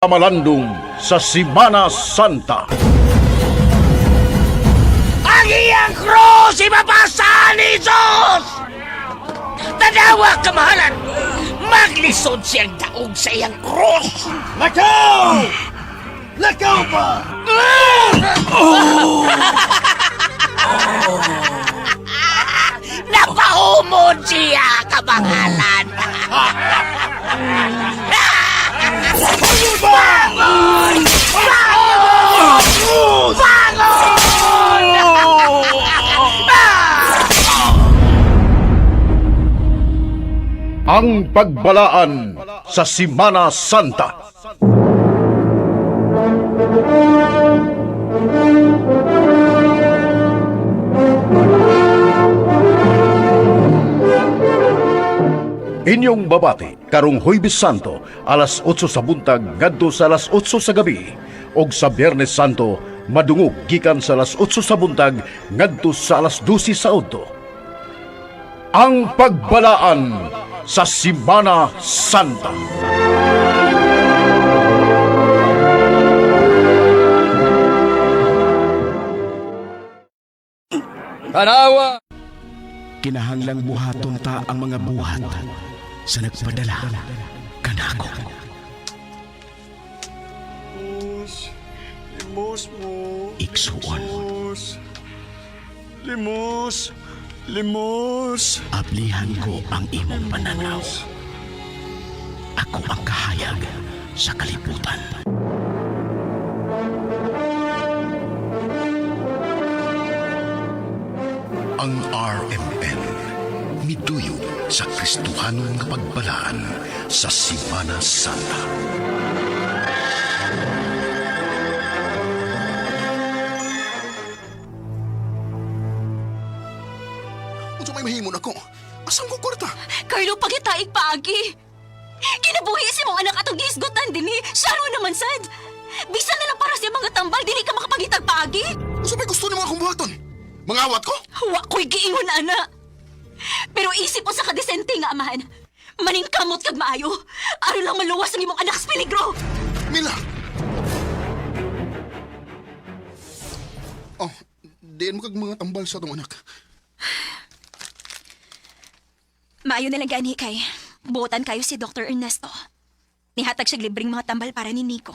Malandong sa Simana Santa. Ang iyang krus ibabasa ni Jesus! Tanawa, kamahalan! Maglisod siyang daog sa iyang krus! Lakaw! Lakaw pa! Napahumod siya, kamahalan! Bangon! Bangon! Bangon! Ang pagbalaan sa Simana Santa. Inyong babati karong Huwebes Santo alas 8 sa buntag ngadto sa alas 8 sa gabi ug sa Biyernes Santo madungog gikan sa alas 8 sa buntag ngadto sa alas 12 sa udto. Ang pagbalaan sa Simana Santa. Tanawa! Kinahanglang buhaton ta ang mga buhat sa nagpadala kanako. Limos. Limos mo. Igsuon, Limos. Limos. Limos. ablihan ko ang imong pananaw. Ako ang kahayag sa kalibutan. Ang RMN miduyong sa Kristohanon nga pagbalaan sa Simana Santa. Unsa may mahimo nako? Asan ko kwarta? Carlo, pagitaig paagi. Kinabuhi si mong anak atong gihisgutan dinhi. Siya ro naman sad. Bisan na lang para sa mga tambal, dili ka makapagitag paagi. Unsa may gusto nimo akong buhaton? Mangawat ko? Wa ko'y giingon, ana. Pero isip mo sa kadesente nga amahan. Maningkamot kag maayo. Aron lang maluwas ang imong anak sa peligro. Mila. Oh, diin mo kag mga tambal sa atong anak. Maayo na lang gani kay. Buotan kayo si Dr. Ernesto. Nihatag siya libreng mga tambal para ni Nico.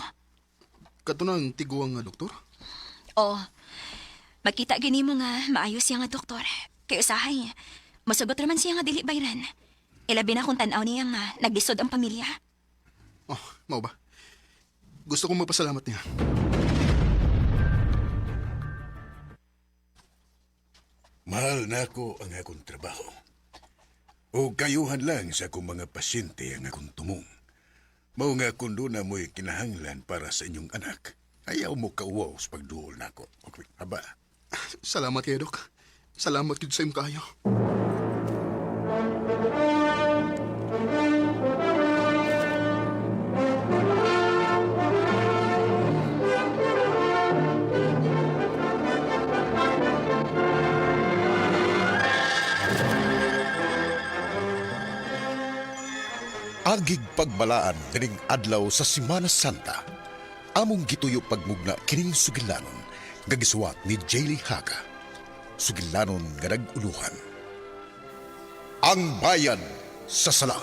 Kadto na ang tiguang nga doktor. Oo. Makita gini mo nga maayo siya nga doktor. Kay usahay, masugot raman siya nga dili bayran. Ilabi na kung tan-aw niya nga naglisod ang pamilya. Oh, mao ba? Gusto kong magpasalamat niya. Mahal nako ang akong trabaho. O kayuhan lang sa akong mga pasyente ang akong tumong. Mao nga kung doon na mo'y kinahanglan para sa inyong anak, ayaw mo kauwaw sa pagduol nako. Okay, aba. Salamat kayo, Dok. Salamat gyud sa imong kaayo. Agig pagbalaan kining adlaw sa Simana Santa. Among gituyo pagmugna kining sugilanon nga gisuwat ni Jaylee Haga. Sugilanon nga nag-uluhan. Ang bayan sa sala.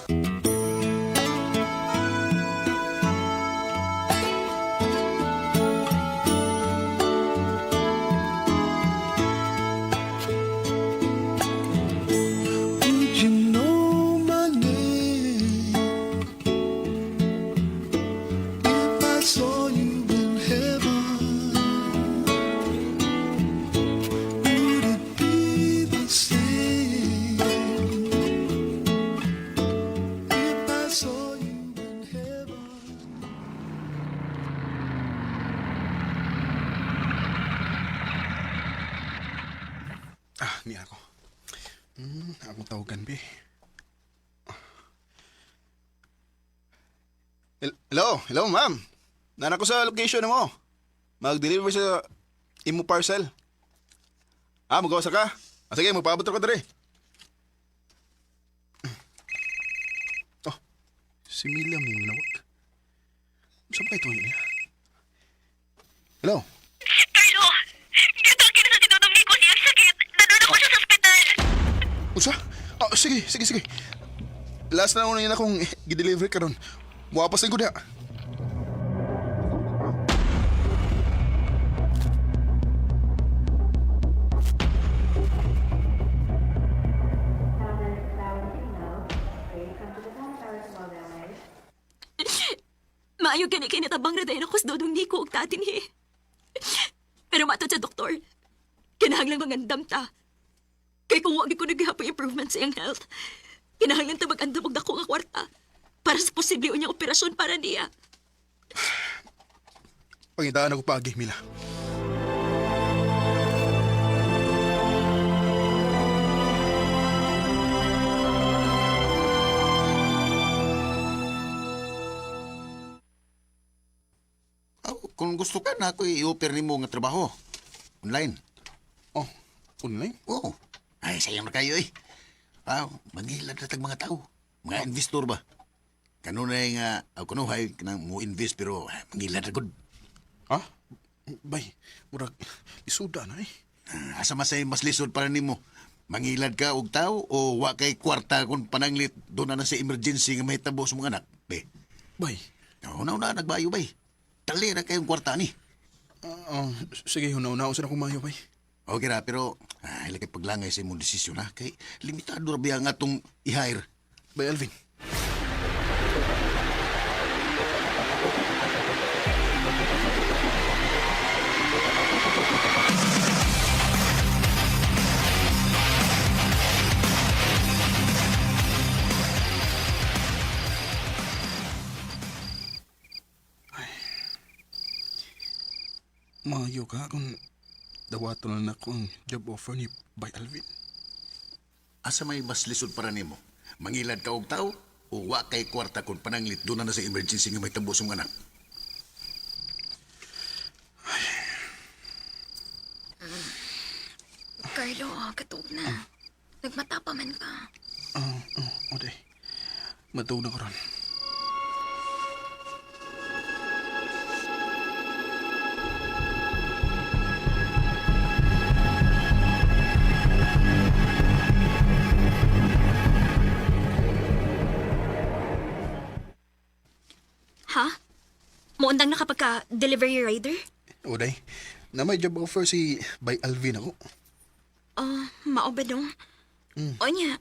Would you know my name if I saw you in heaven? Would it be the same if I saw you in heaven? Ah, niya ako. Akong tawagan, be. Hello, hello, ma'am. Nana ko sa location mo. Mag-deliver sa imo parcel. Ah, magawa sa ka? Ah, sige, magpaabot ko dere. Oh, si Mila may nawag. Saan ba ito yun niya? Hello? Carlo, gitangkin na sa tinutong ni ko siyang sakit. Nandun ako siya sa ospital. Usa? Ah, sige, sige, sige. Last na una yun akong gi-deliver karon. Muapas din ko diha. Maayo gani kay natabang ra dayon ako sa dodong Nico ug tatin he. Pero matod sa doktor, kinahanglan mangandam ta. Kay kung wag ko naghapoy improvement sa iyang health, kinahanglan ta mag-andam og dako nga kwarta para sa posible unyang operasyon para niya. Pangitaan ako paagi, Mila. Aw, kung gusto ka na ako i-offer nimo nga trabaho. Online. Oh, online? Oo. Ay, sayang na kayo eh. Aw, mangilad na tag mga tao. Mga investor ba? Kanunay nga, aw kunuhay kanang mo invest pero ah, mangilad na gud. Ha? Bay, murag isuda na eh. Ah, Asa masay mas lisod para nimo? Mangilad ka og tao o wa kay kwarta kung pananglit doon na na sa emergency nga mahitabo sa mga anak? Be, Bay, una-una nagbayo bay. Tali ra kayong kwarta ni. ah, ah, sige, una-una sa akong mayo, bay. Okay ra, pero ay, laki paglangay sa imong desisyon ha. Kay limitado ra biya nga atong i-hire. Bay, Alvin. Ay. Maayo ka kung dawaton na ako ang job offer ni Bay Alvin. Asa may mas lisod para nimo? Mangilad ka og tao o wa kay kwarta kung pananglit doon na na sa emergency nga may tabo sa mga anak? Carlo, katog na. Nagmata pa man ka. Ah, oh, oday. Matuog na ko ron. Ha? Muundang na kapag ka delivery rider? Oday, na may job offer si Bay Alvin ako. Oh, mao ba dong? O niya,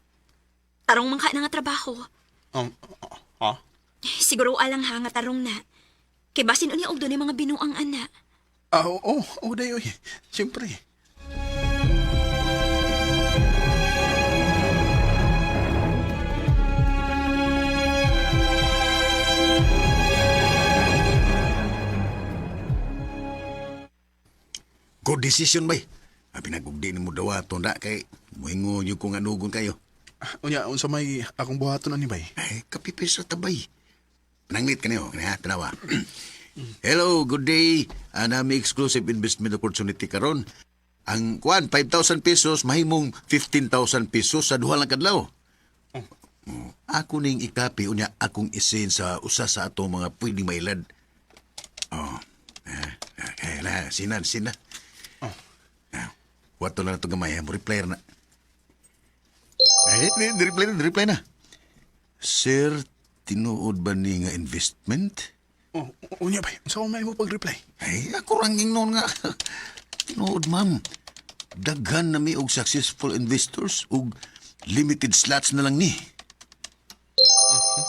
tarong man ka na nga trabaho. Um, ah, ha? Siguro alang ha nga tarong na. Kay basin unya og dunay mga binuang ana. Ah, oo, oh, oday, oy. Siyempre. Good decision bay. Ah, pinagugdi nimo dawaton na kay mohingo yung kung anugon kayo. Unya, unsa may akong buhaton ani bay? Ay, kapipi sa tabay. Pananglit ka niyo. Kaya, tanawa. Hello, good day. Nami exclusive investment opportunity karon. Ang kuan 5,000 pesos mahimong 15,000 pesos sa duha lang kadlaw. Oh. Ako ning ikapi unya akong isin sa usa sa atong mga pwedeng mailad. Oh. Ah, okay na, sinan, sina. Oh. Ah, wato na ito gamay, mo reply na. Eh, di reply na, di reply na. Sir, tinuod ba ni nga investment? Oh, unya bay, unsa may mo pag-reply? Ay, ako ranging noon nga. Tinuod, ma'am. Daghan na mi og successful investors ug limited slots na lang ni.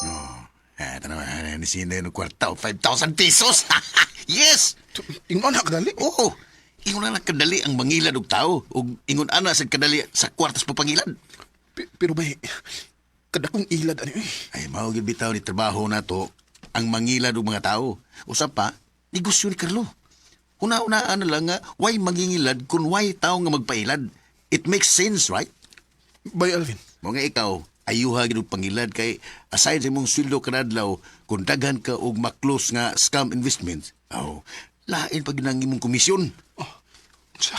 Oh, eh, tanawa, ni sino yung kwarta og 5,000 pesos. Yes! Ingon na kadali. Oo. Ingon na kadali ang mangilad og tao ug ingon ana sa kadali sa kwartas papangilad. Pero bay, kadakong ilad ani eh. Ay, mao gyud bitaw ni trabaho nato ang mangilad og mga tao. Usa pa, negosyo ni Carlo. Una-unaan na lang nga, why mangingilad kung why tao nga magpailad? It makes sense, right? Bay Alvin. Mo nga ikaw, ayuha gyud og pangilad kay aside sa imong sweldo kada adlaw, kung daghan ka og maklos nga scam investments, aw, lain pa gyud ang imong komisyon. Oh, unsa?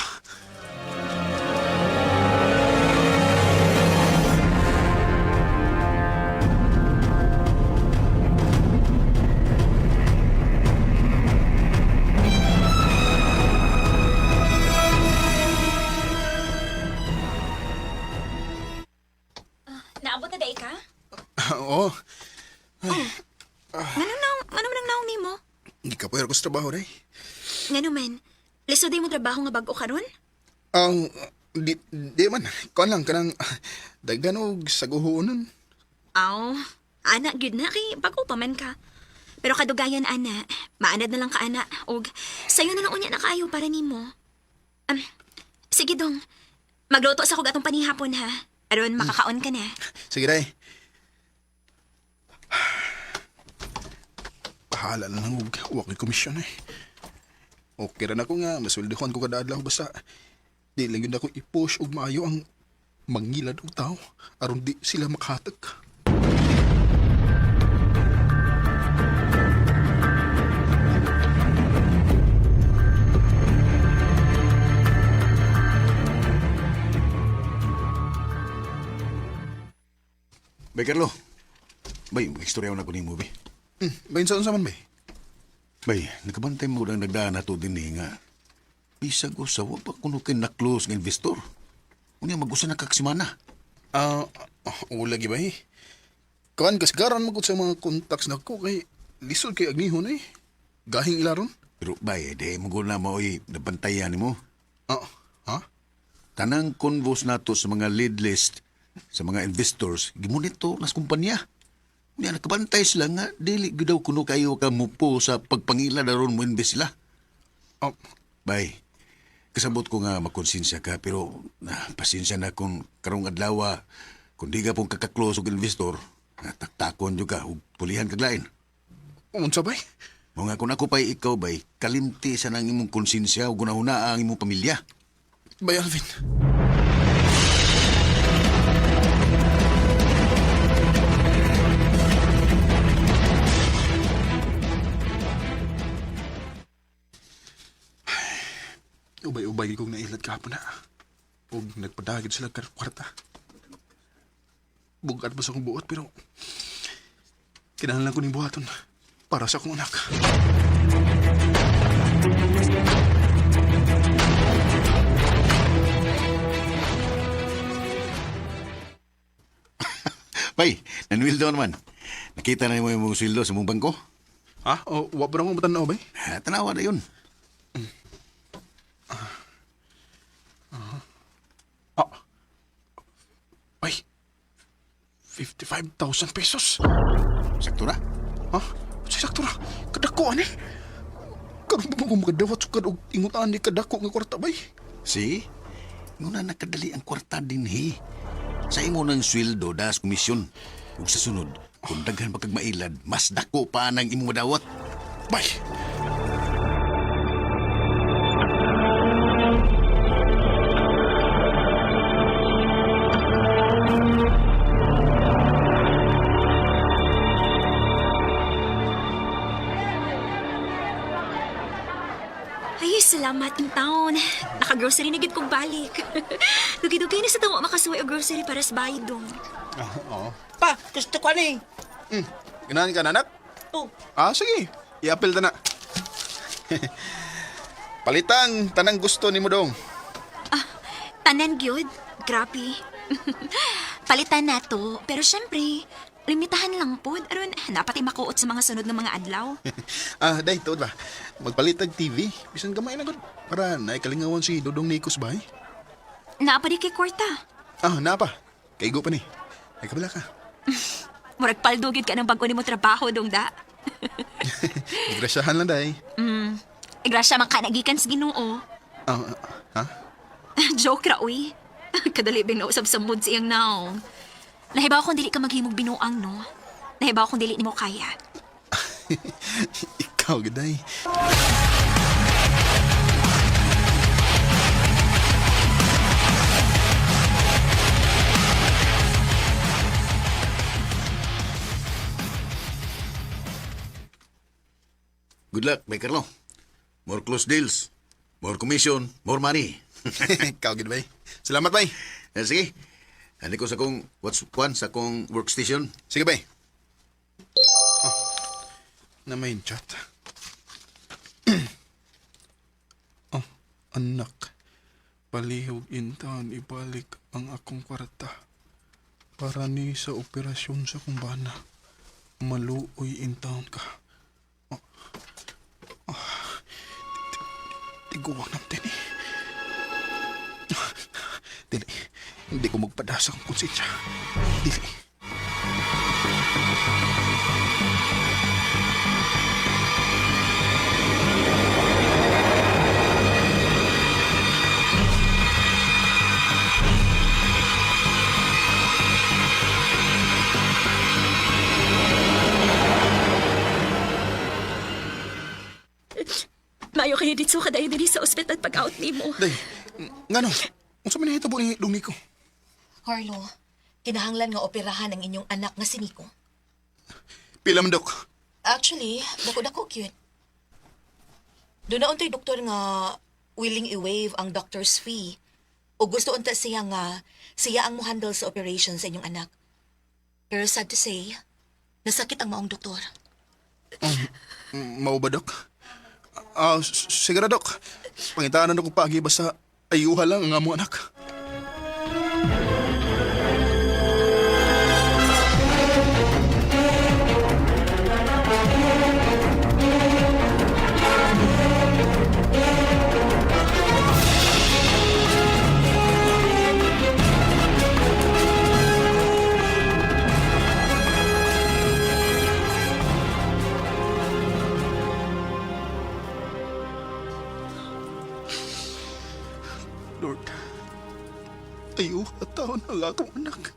Nakapuwer ko sa trabaho, day. Nga naman, lisod mo trabaho nga bag-o karon? Ang, di man. Kuan lang, kanang, daghan og saguhonon. Aw, ana gyud na kay bag-o pa man ka. Pero kadugayan ana, maanad na lang ka ana og sayo na lang unya na kaayo para nimo. Sige dong. Magluto sa kog atong panihapon ha. Aron makakaon ka na. Sige, day. Bahala na lang og wa ko'y komisyon eh. Okay ra na ko nga, masweldohan ko kada adlaw basta di lang yun ako i-push og maayo ang mangilad og tao aron di sila makahatag. Bay, Carlo. Bay, istorya na ko ni movie. Bayin sa unsa man bay? Bay, nakabantay mo lang nagdaan na to din eh nga. Bisag usa, wa pa kuno kay na-close nga investor. Unya, mag-usa na kaksimana. Ah, wala gi bay. Kuan kasgaran mo sa mga contacts nako kay lisod kay agnihon eh. Gahing ilaron. Pero bay, di mo na maoy nabantayan nimo. Ah, ha? Tanang convos nato sa mga lead list sa mga investors, gimonito nas kumpanya. Unya, nakabantay sila nga, dili gyud daw kuno kayo ka mupo sa pagpangila daron mo invest sila. Ah, Bay, kasabot ko nga makonsensya ka pero pasensya na kung karong adlaw kung di ka pong kakaklose og investor, taktakon jud ka ug pulihan kag lain. unsa bay? Mo nga kung ako pa'y ikaw bay, kalimti sa nang imong konsensya ug gunahuna ang imong pamilya. Bay Alvin. Ubay-ubay kong nailad kahapon na. Ug nagpadagid sila kwarta. Bugat pa sa akong buot pero kinahanglan ko ning buhaton para sa akong anak. Bay, nanwildo naman. Nakita na nimo imong sweldo sa imong bangko? Ha? O, wa pa na akong matanaw bay? Ha, tanawa na yun. Ah. Ay. 55,000 pesos. Sakto ra. Ha? Sa sakto ra. Kadako ani. Karon pa mo makadawat sukad og ingutaan ni kadako nga kwarta bay. Si? Nguna nakadali ang kwarta dinhi. Sa imo ng sweldo das komisyon. Ug sa sunod, kung daghan pa kag mailad, mas dako pa nang imong madawat. Bay. Ay, salamat in town. Naka-grocery na gid kong balik. Dugay-dugay na sa tawa makasuway og grocery para sa bayad dong. Pa, gusto ko ani. Ganahan ka na, anak? Oh, Ah, sige. I-appeal ta na. Palitang tanang gusto ni mo dong. Tanan gyud. Grabe. Palitan na to, pero syempre, limitahan lang pod aron napatay makuot sa mga sunod ng mga adlaw. Ah, day, tuod ba? Magpalit og TV. Bisan gamay na gud. Para naikalingawan si Dodong Nikos bay. Naa pa di kay kwarta. Ah, naa pa. Kaigo pa ni. Ay, kabala ka. Murag paldo gyud ka ng bag-o nimo trabaho dong da. Grasyahan lang, day. E, grasya man ka nagikan sa Ginoo. Ah, ah, ha? Joke ra uy. Kadali bing nausab sa mood siyang naong. Nahibaw kung dili ka maghimog binuang no. Nahibaw kung dili nimo kaya. Ikaw, gaday. Good luck, Bay Carlo. More close deals, more commission, more money. Ikaw, gid bay. Salamat, bay. Eh, sige. Ani ko sa kong what's one sa kong workstation. Sige, bay. Oh, na may chat. Oh, anak. Palihog intaon ibalik ang akong kwarta. Para ni sa operasyon sa kumbana. Maluoy intaon ka. Oh. Tiguwang namtin eh. Dili, hindi ko magpadasa ang konsensya. Dili. Mayo kayo dito kadayo diri sa ospital pag-out nimo. Day, ngano? Unsa man nahitabo ni Dong Nico? Carlo, kinahanglan nga operahan ang inyong anak nga si Nico. Pila man, Dok? Actually, dako-dako cute. Doon na untay doktor nga willing i-waive ang doctor's fee. O gusto unta siya nga siya ang mo-handle sa operation sa inyong anak. Pero sad to say, nasakit ang maong doktor. Mao ba, Dok? Ah, sige ra, Dok. Pangitaan na ko paagi basta ayuha lang ang among anak. Lord, ayuha taon ang akong anak.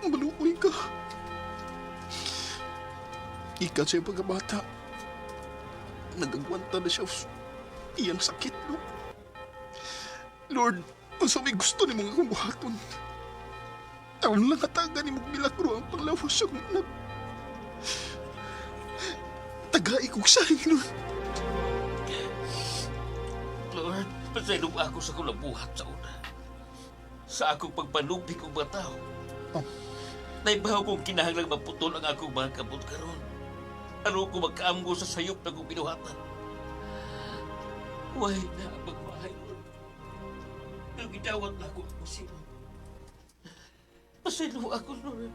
Maluoy ka. Ikat siya pagkabata. Nagagwanta na siya sa iyang sakit, no? Lord, unsa may gusto ni mga akong buhaton. Taon lang hatagan ni mong milagro ang panglawas sa akong anak. Tagai kong saing, Lord. Lord, pasaylo ako sa akong nabuhat sa una. Sa akong pagpanubik og mga tao. Oh. Naibaw kong kinahanglang maputol ang akong mga kamot karon. Ano ko magkaamgo sa sayop na akong binuhatan. Way na ang magmahay, Lord. Pero gidawat na ako ang sino. Pasaylo ako, Lord.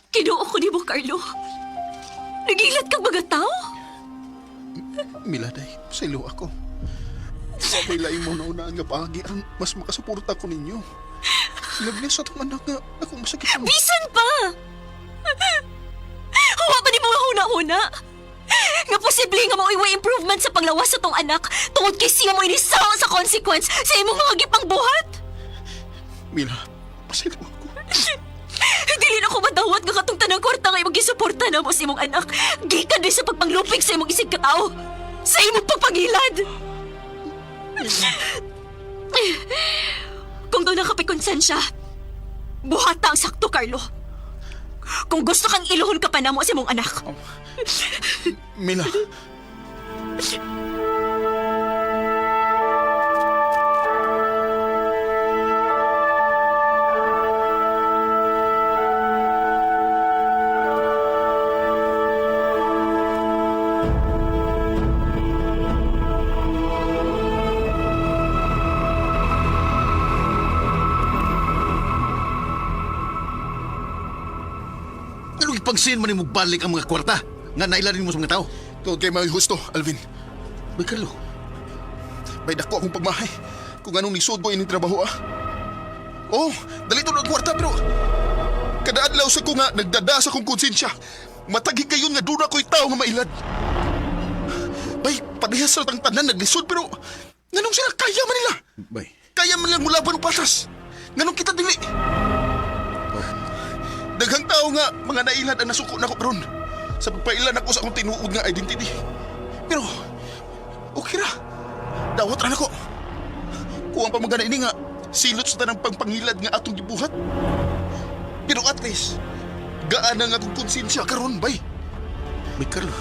Kinuo ko nimo, Carlo. Nagilat kang mga tao? Miladay, pasaylo ako. Wa may laing mo naunaan nga paagi aron mas makasuporta ko ninyo. Love sa atong anak nga akong masakit ang... Bisan pa! Huwa pa ni mo huna-huna. Nga posible nga mao'y improvement sa panglawas sa tong anak tungod kay siya mo inisawa sa consequence sa imong mga gipangbuhat. Mila, pasaylo ako. Dili na ko madawat nga katong tanang kwarta nga imong gisuporta na mo sa imong anak. Gikan din sa pagpanglupig sa imong isig katao. Sa imong pagpangilad. Kung doon na kapay konsensya, buhata ang sakto, Carlo. Kung gusto kang iluhon ka pa na mo sa imong anak. Mila. Anong ipagsin man mo balik ang mga kwarta nga nailarin mo sa mga tao? Tungod kay may husto, Alvin. Bay Carlo, May dako akong pagmahay. Kung anong nisod ko ining trabaho ah. Oh, dali to ng kwarta pero kada adlaw sa ko nga nagdada sa akong konsensya. Matagi kayon nga duna ko'y tao nga mailad. Bay, parehas sa tang tanan naglisod pero nganong sila kaya man nila? bay. Kaya man lang mulaban og patas. Nganong kita dili? Daghang tao nga mga nailad ang nasuko nako karon sa pagpailan ako sa akong tinuod nga identity. Pero okay ra. Dawat ra nako. Kuwang pamagana ini nga silot sa tanang pangpangilad nga atong gibuhat. Pero at least gaan ang akong konsensya karon bay. Bay Carlo.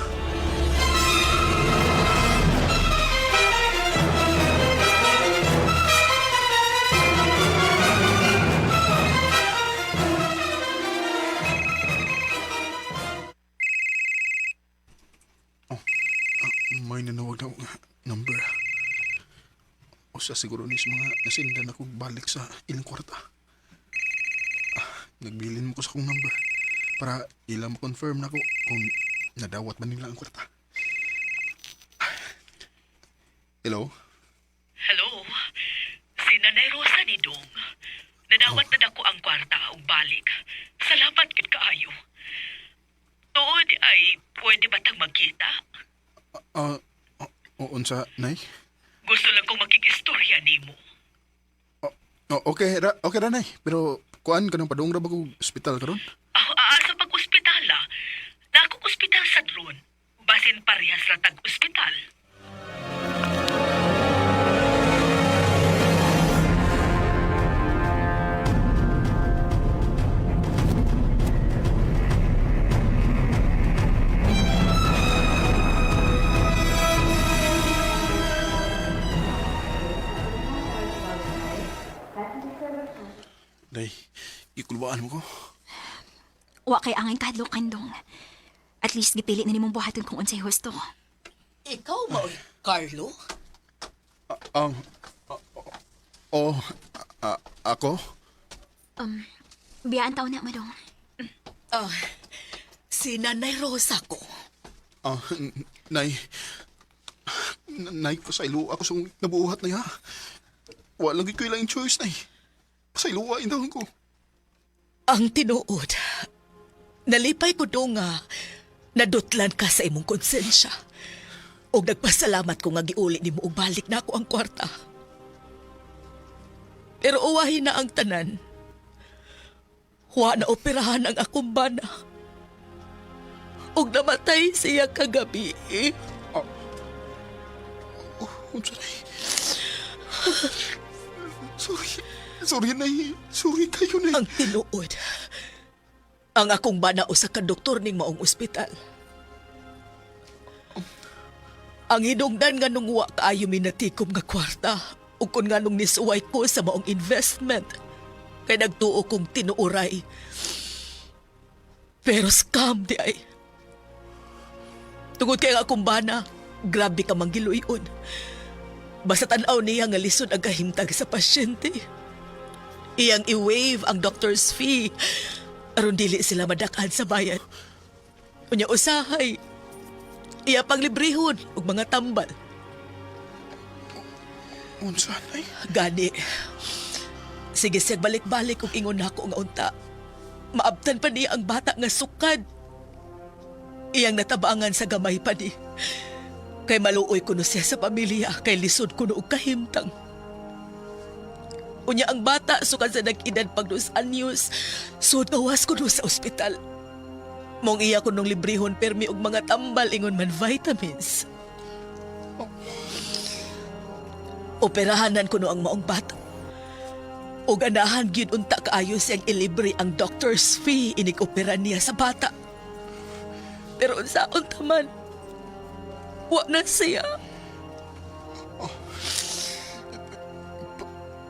May nanawag na ako nga. number. Usa siguro ni sa mga nasindan ako balik sa ilang kwarta. Nagbilin mo ko sa akong number para ilang ma-confirm na ko kung nadawat ba nila ang kwarta. Hello? Hello? Si Nanay Rosa ni Dong. Nadawat na dako ang kwarta ug balik. Salamat gid kaayo. Tuod ay pwede ba tang magkita? Ah, unsa, Nay? Gusto lang kong makikistorya nimo. Oh, okay ra, okay ra, Nay. Pero kuan ka nang padung ra ba kog ospital karon? Ah, sa pag-ospitala. Na akong ospital sa drone. Basin parehas ra tag ospital. Day, ikulbaan mo ko. Wa kay angay kahadlokan dong. At least gipili na nimong buhaton kung unsay husto. Ikaw ba, oy, Carlo? Um, oh, ako? Biyaan taon na madong. Ah, si Nanay Rosa ko. Ah, Nay. Nay, pasaylo ako sa nabuhat na ya. Wala lang ko ilang choice, Nay. Pasaylo indahon ko. Ang tinuod, nalipay ko do nga nadutlan ka sa imong konsensya. Og nagpasalamat ko nga giuli nimo og balik na ako ang kwarta. Pero uwahin na ang tanan. Wa na operahan ang akong bana. Og namatay siya kagabi. Oh, unsa, Nay? Sorry. Sorry, Nay. Sorry kayo, Nay. Ang tinuod. Ang akong bana usa ka doktor ning maong ospital. Ang hinungdan nga nung wa kaayo minatikom nga kwarta ug kun nga nung nisuway ko sa maong investment kay nagtuo kong tinuoray. Pero scam di ay. Tungod kay ang akong bana, grabe ka manggiluyon. Basta tan-aw niya nga lisod ang kahimtag sa pasyente. Iyang i-waive ang doctor's fee. Aron dili sila madakan sa bayan. Unya usahay. Iya panglibrehon og mga tambal. Unsa, Nay? Gani. Sige siya balik-balik og ingon nako nga unta. Maabtan pa niya ang bata nga sukad. Iyang natabangan sa gamay pa ni. Kay maluoy kuno siya sa pamilya, kay lisod kuno og kahimtang. Unya ang bata sukad sa nag-edad pag 2 anyos, sud gawas kuno sa ospital. Mong iya kunong librehon permi og mga tambal ingon man vitamins. Operahanan kuno ang maong bata. O ganahan gyud unta kaayo siyang ilibre ang doctor's fee inig-opera niya sa bata. Pero unsaon ta man, wa na siya.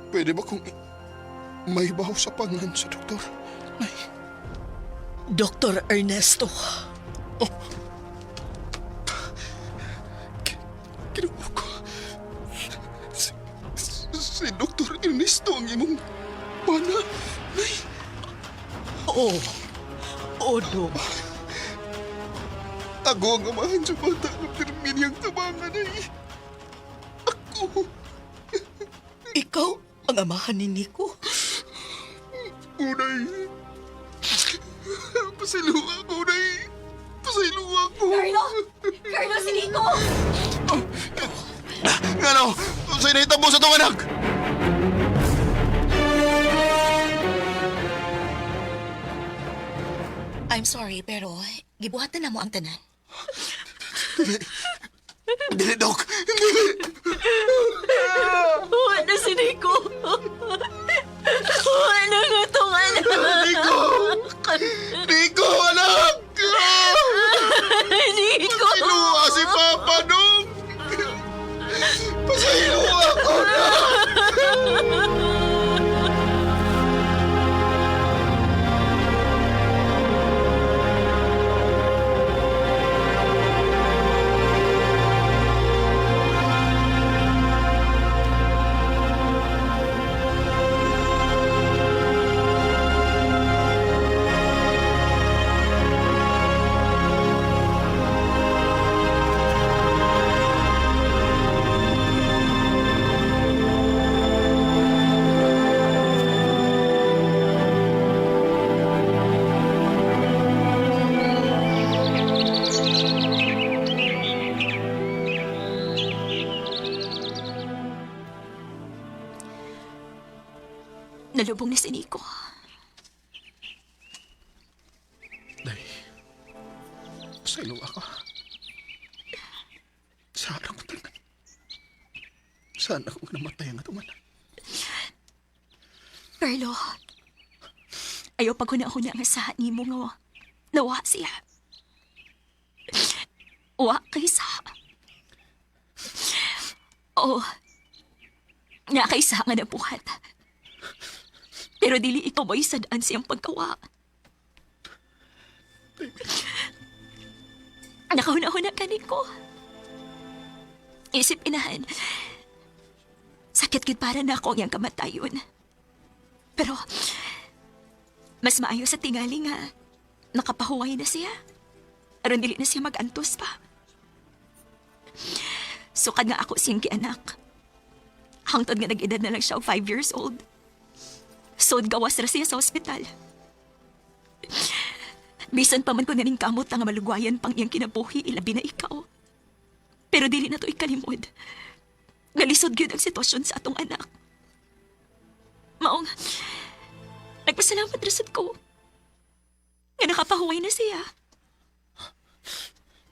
Pwede ba kung may baho sa pangan sa doktor? Nay. Dr. Ernesto. Oh. Kinuha ko. Si Dr. Ernesto ang imong bana. Nay. Oo. Oo, Dong. Ako ang amahan sa bata ng pirminyang tabangan ay. Ako. Ikaw ang amahan ni Nico. Unay. Pasaylo ako, Unay. Pasaylo ako. Carlo! Carlo, si Nico! Ano? Sa'yo nahitabo sa itong anak? I'm sorry, pero gibuhatan na mo ang tanan. Dili. Dili, Dok. Dili. Wa na si Nico! Wa na nga tong anak! Nico! Nico, anak! Nico! Pasaylo si Papa, Dok! Pasaylo ako na! Nalubong na si Nico. Day, sa ilo ako. Sana ko tanan. Sana ko namatay ang atong anak. Carlo, ayaw paghuna-huna nga sa nimo nga nawa siya. Wa kay sa. Oo. Nga kay sa nga nabuhat. Pero dili ikaw mo'y sadaan siyang pagkawa. Nakahuna-huna ka ko. Isip inahan. Sakit gid para na ako ang iyang kamatayon. Pero, mas maayo sa tingali nga nakapahuway na siya. Aron dili na siya mag-antos pa. Sukad nga ako siyang gianak. Hangtod nga nag-edad na lang siya og 5 years old. Sod gawas ra siya sa ospital. Bisan pa man ko naning kamot nga malugwayan pang iyang kinabuhi, ilabi na ikaw. Pero dili na to ikalimod. Galisod gyud ang sitwasyon sa atong anak. Maong, nagpasalamat ra sad ko. Nga nakapahuway na siya.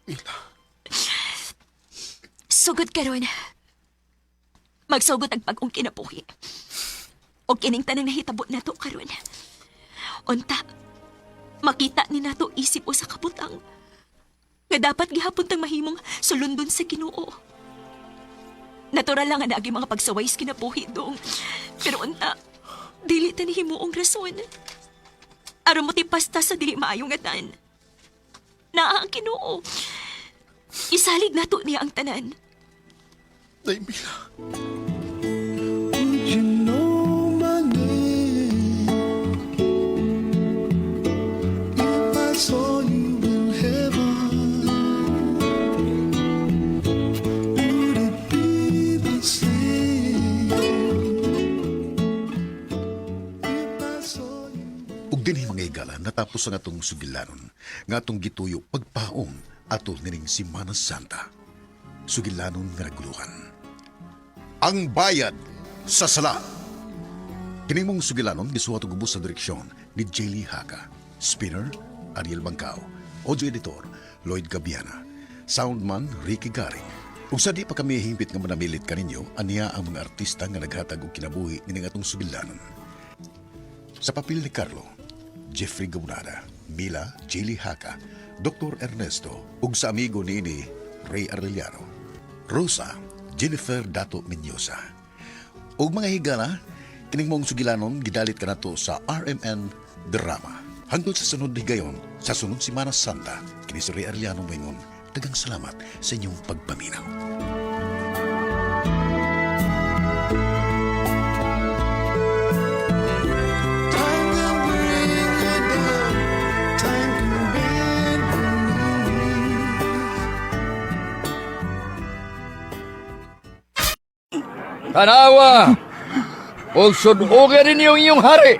Mila, Sugod karon. Magsugod ang bag-ong kinabuhi. O kining tanang nahitabo nato karon. Unta, makita ni nato isip o sa kabutang. Nga dapat gihapon tang mahimong sulundon sa Ginoo. Natural lang nga naagi mga pagsaway sa kinabuhi dong. Pero unta, dili ta himuong rason. Aron mo pasta sa dili maayong atan. Naa ang Ginoo. Isalig nato niya ang tanan. Day, Mila. Would you know my name if I saw you in heaven? Would it be the same if I saw you? Ug dinhi mga higala natapos ang atong sugilanon nga atong gituyo pagpaong ato nining Semana Santa. Sugilanon nga naguluhan. Ang bayad sa sala. Kini mong sugilanon gisuhat og ubos sa direksyon ni Jelly Haga. Spinner Ariel Bangkao. Audio editor Lloyd Gabiana. Soundman Ricky Garing. Ug sa di pa kami hingpit nga manamilit kaninyo, aniya ang mga artista nga naghatag og kinabuhi nining atong sugilanon. Sa papel ni Carlo, Jeffrey Gabunada, Mila Jilly Haka, Dr. Ernesto, ug sa amigo niini Ray Arellano, Rosa Jennifer Dato Menyosa. Ug mga higala, kining mong sugilanon gidalit kanato sa RMN Drama. Hangtod sa sunod higayon, sa sunod Semana Santa, kini si Ray Arellano moingon, daghang salamat sa inyong pagpaminaw. Time can bring you down, time can bend the knees. Tanawa! Og sudogan ninyo ang inyong hari.